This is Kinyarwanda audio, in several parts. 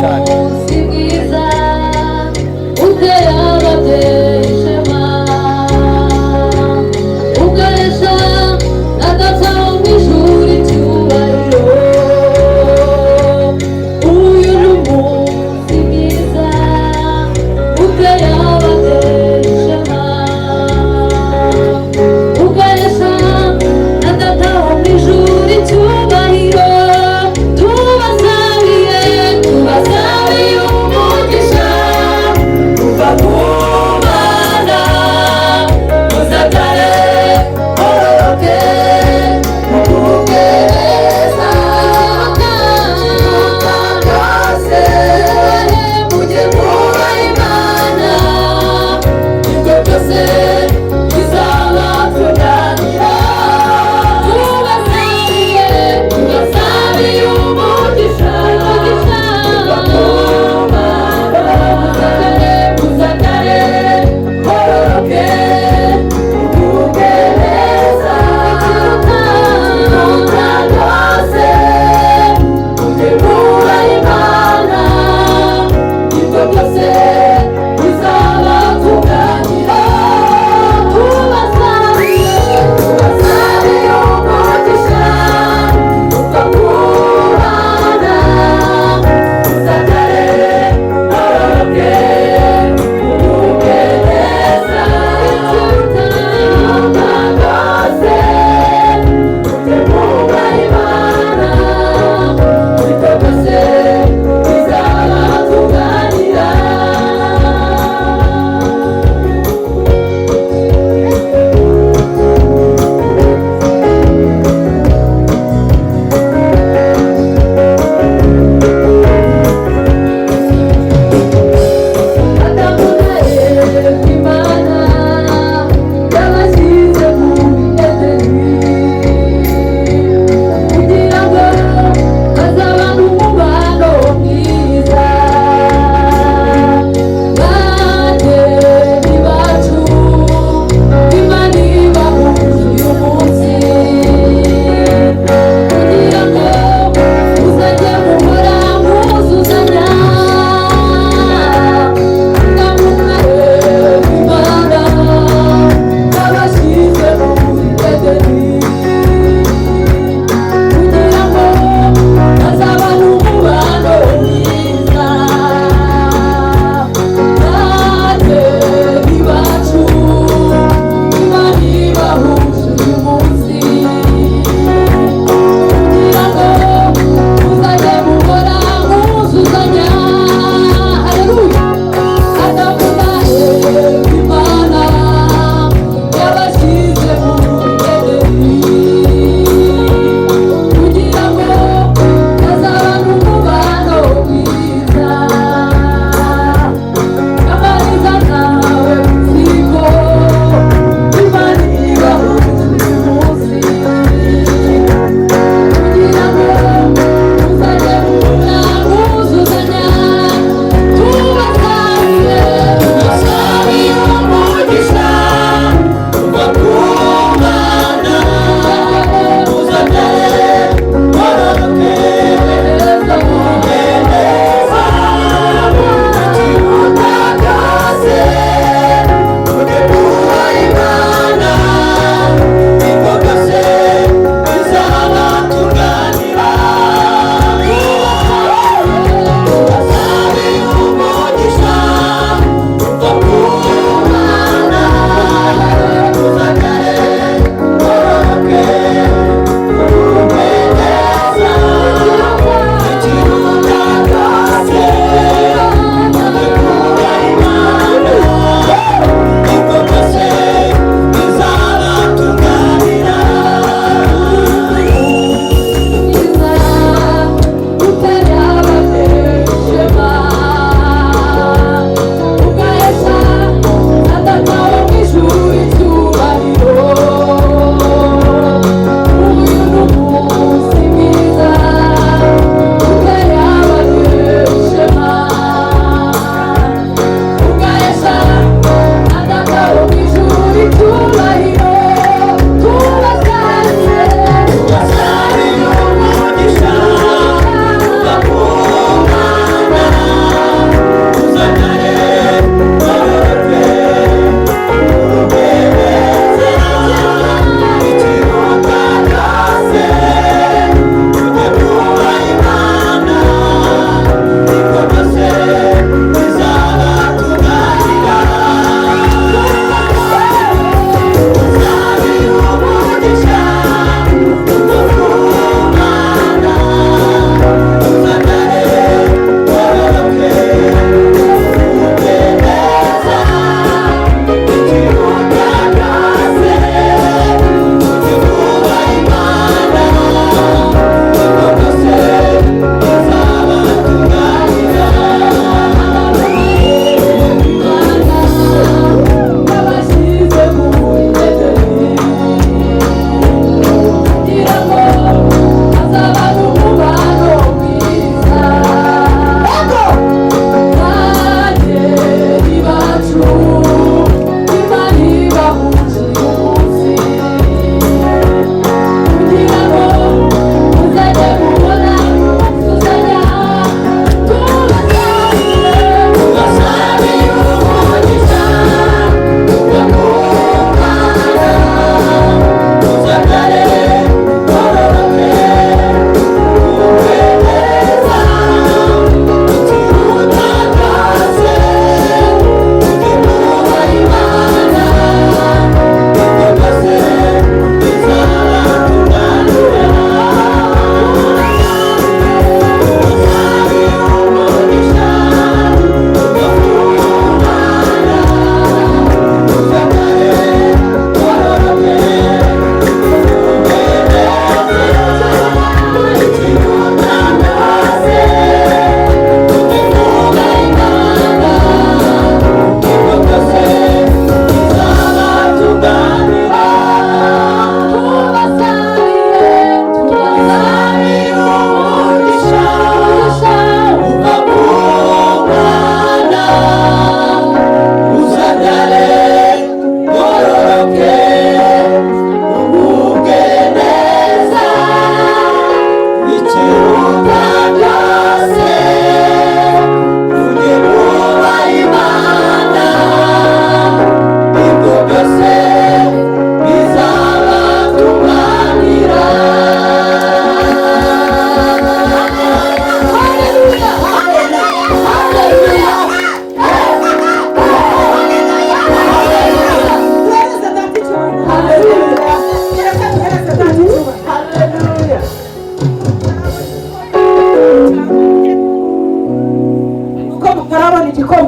Cyane. Umunsi mwiza uteye ababyeyi ishema, ugahesha na Data wo mu ijuru icyubahiro. Uyu ni umunsi mwiza uteye ababyeyi ishema, ugahesha na Data wo mu ijuru icyubahiro. Tubasabiye, tubasabiye.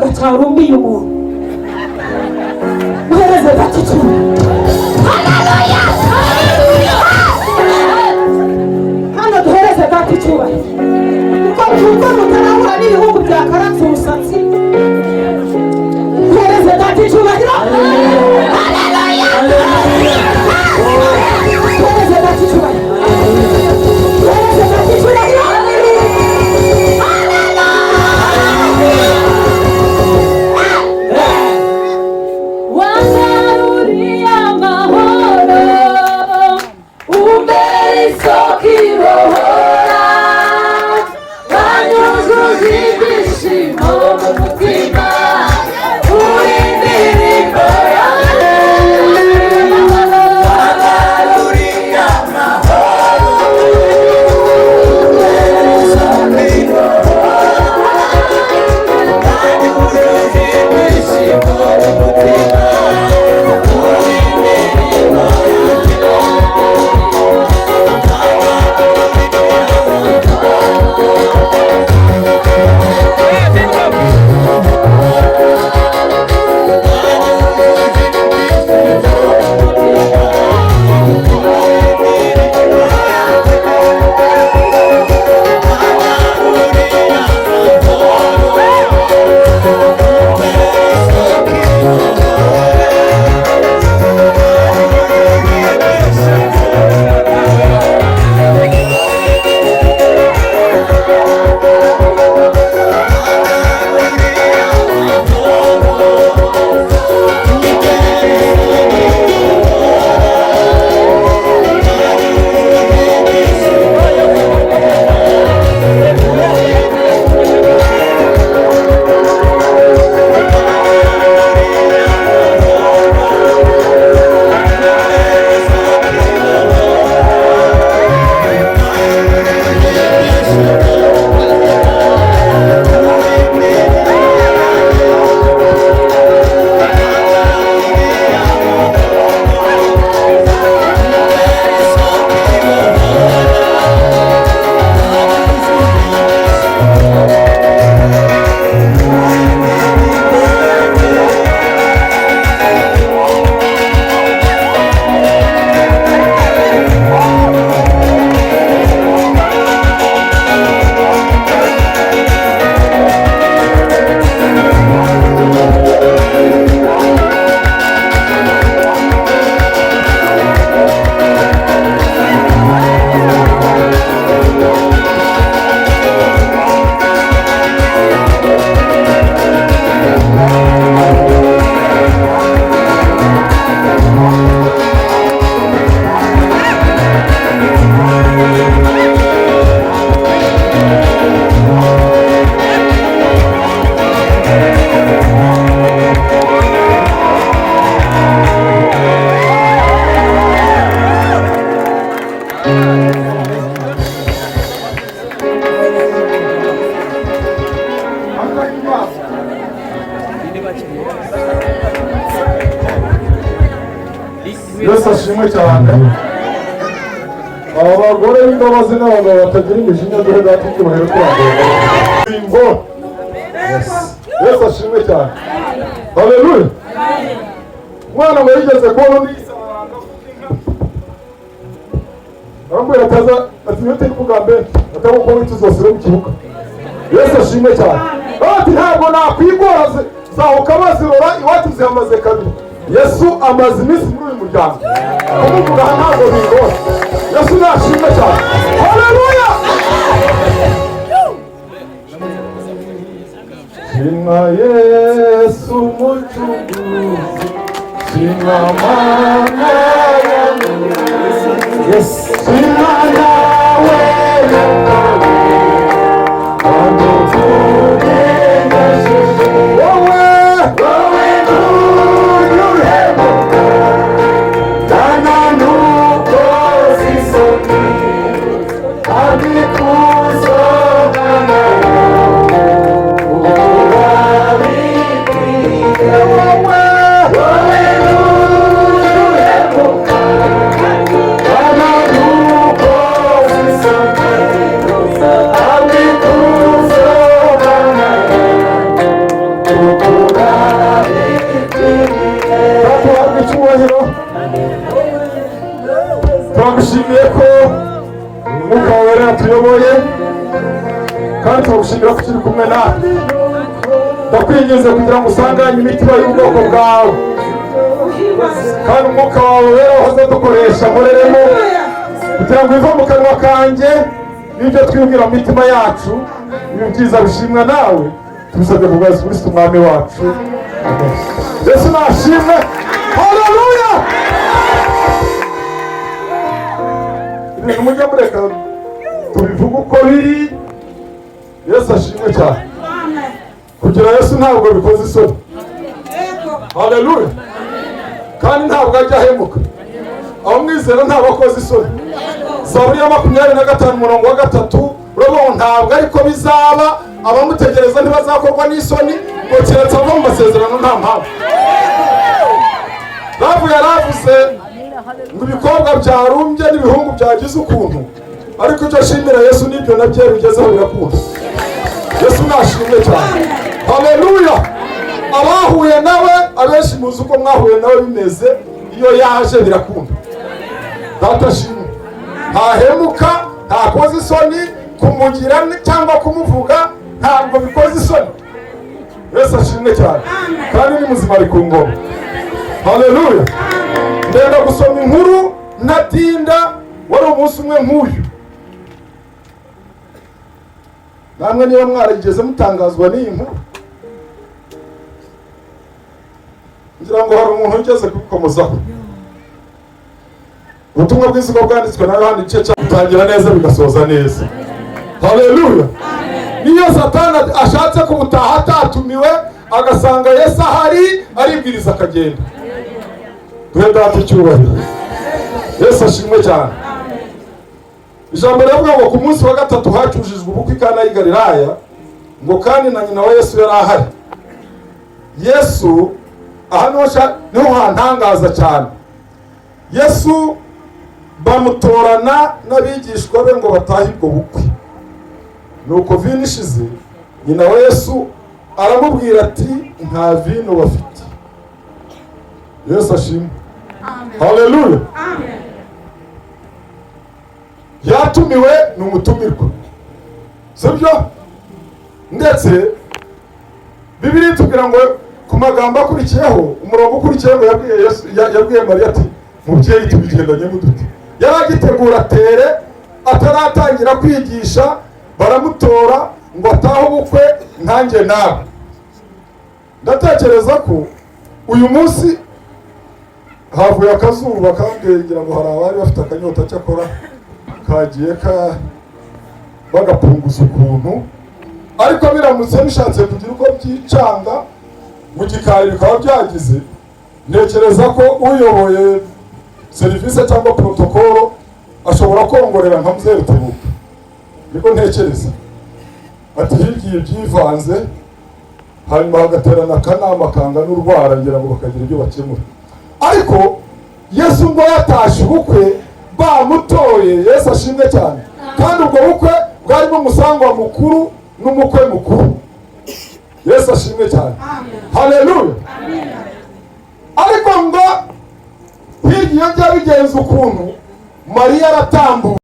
Ikirunga cyarumiye umuntu. Muhereze data icyubahiro. Haleluya! Hano duhereze data icyubahiro kuko mutarahura n'ibihugu byakaratse umusatsi. Duhereze data icyubahiro. Haleluya! Duhereze data icyubahiro. Duhereze data icyubahiro. Wangaruriye amahoro, umbera isoko ibohora, wanyujuje ibyishimo mu mutima, uri indirimbo yanjye. Wangaruriye amahoro, umbera isoko ibohora, wanyujuje ibyishimo mu mutima, uri indirimbo yanjye. Yesu ashimwe cyane. Aba bagore b'imbabazi n'abagabo batagira imijinya, duhe data icyubahiro turangwa. Yesu ashimwe cyane. Haleluya! Umwana ngo yigeze kubona undi, aramubwira ataza ati: "Nyote kuvuga mbere atakuko wituzosire mu kibuga." Yesu ashimwe cyane. Ati: "Ntabwo nakwigora, zahuka bazirora iwacu zihamaze kabiri." Yesu amaze iminsi muri uyu muryango, kumuvuga aha ntabwo bingora. Yesu nashimwe cyane. Haleluya! Shimwa Yesu Mucunguzi, shimwa Mana yanjye. Yes. Shimwa nawe wowe, wowe ntunyuhemuka, dana nukoza isoni, kandi kuzogana urabikwiye. Wowe, wowe ntunyuhemuka, dana nukoza isoni. Ndagushimira ko ukiri kumwe natwe. Ndakwinginze kugira ngo usanganye imitima y'ubwoko bwawe, kandi Umwuka wawe Wera wahoze dukoresha nkoreremo, kugira ngo bive mu kanwa kanjye n'ibyo twibwira mu mitima yacu, ibi byiza bishimwa nawe. Tubisabye ku bwa Yesu Kristo Umwami wacu. Amen. Yesu nashimwe, haleluya! Ibintu mujya mureka tubivuge uko biri. Yesu ashimwe cyane. Kugira Yesu ntabwo bikoze isoni, haleluya! Kandi ntabwo ajya ahemuka, abamwizera ntabwo akoze isoni. Zaburi ya 25 umurongo wa 3 uravuga ngo ntabwo ariko bizaba, abamutegereza ntibazakorwa n'isoni, ngo keretse ava mu masezerano nta mpamvu. Ravu yaravuze ngo ibikobwa byarumbye n'ibihungu byagize ukuntu, ariko icyo ashimira Yesu n'ibyo nabyo bigezeho birakunda. Yesu nashimwe cyane, haleluya! Abahuye nawe abenshi muzi uko mwahuye nawe bimeze, iyo yaje birakunda. Data ashimwe, ntahemuka, ntakoze isoni. Kumugira cyangwa kumuvuga ntabwo bikoze isoni. Yesu ashimwe cyane, kandi ni muzima, ari ku ngoma, haleluya! Ndenda gusoma inkuru ntatinda. Wari umunsi umwe nk'uyu, namwe niba mwarigeze mutangazwa n'iyi nkuru, ngira ngo hari umuntu ugeze kubikomozaho. Ubutumwa bwiza uko bwanditswe na Yohana igice cya bitangira neza bigasoza neza, haleluya! Niyo Satani ashatse kubutaha atatumiwe, agasanga Yesu ahari, aribwiriza akagenda. Duhe Data icyubahiro. Yesu ashimwe cyane. Ijambo riravuga ngo ku munsi wa gatatu hacyujijwe ubukwe i Kana y'i Galilaya, ngo kandi na nyina wa Yesu yari ahari. Yesu aha niho hantangaza cyane. Yesu bamutorana n'abigishwa be ngo batahe ubwo bukwe. Nuko vino ishize, nyina wa Yesu aramubwira ati nta vino bafite. Yesu ashimwe, haleluya! Yatumiwe, ni umutumirwa, sibyo? Ndetse Bibiliya itubwira ngo ku magambo akurikiyeho, umurongo ukurikiyeho, ngo yabwiye Yesu, yabwiye Mariya ati mubyeyi tubigendanye dute? Yari agitegura tere, ataratangira kwigisha, baramutora ngo atahe ubukwe nkanjye nawe. Ndatekereza ko uyu munsi havuye akazuba, kandi ngira ngo hari abari bafite akanyota, cyakora kagiye bagapunguza ukuntu, ariko biramutse bishatse kugira uko byicanga mu gikari bikaba byagize, ntekereza ko uyoboye serivisi cyangwa protokolo ashobora kongorera nka Muzehe Rutebuka, niko ntekereza, ati hirya ibyivanze, hanyuma hagaterana akanama kangana urwara, ngira ngo bakagira ibyo bakemura. Ariko Yesu ngo yatashye ubukwe bamutoye. Yesu ashimwe cyane. Kandi ubwo bukwe bwarimo umusangwa mukuru n'umukwe mukuru. Yesu ashimwe cyane, haleluya! Ariko ngo hirya iyo byaba bigenze ukuntu, Mariya aratambuka.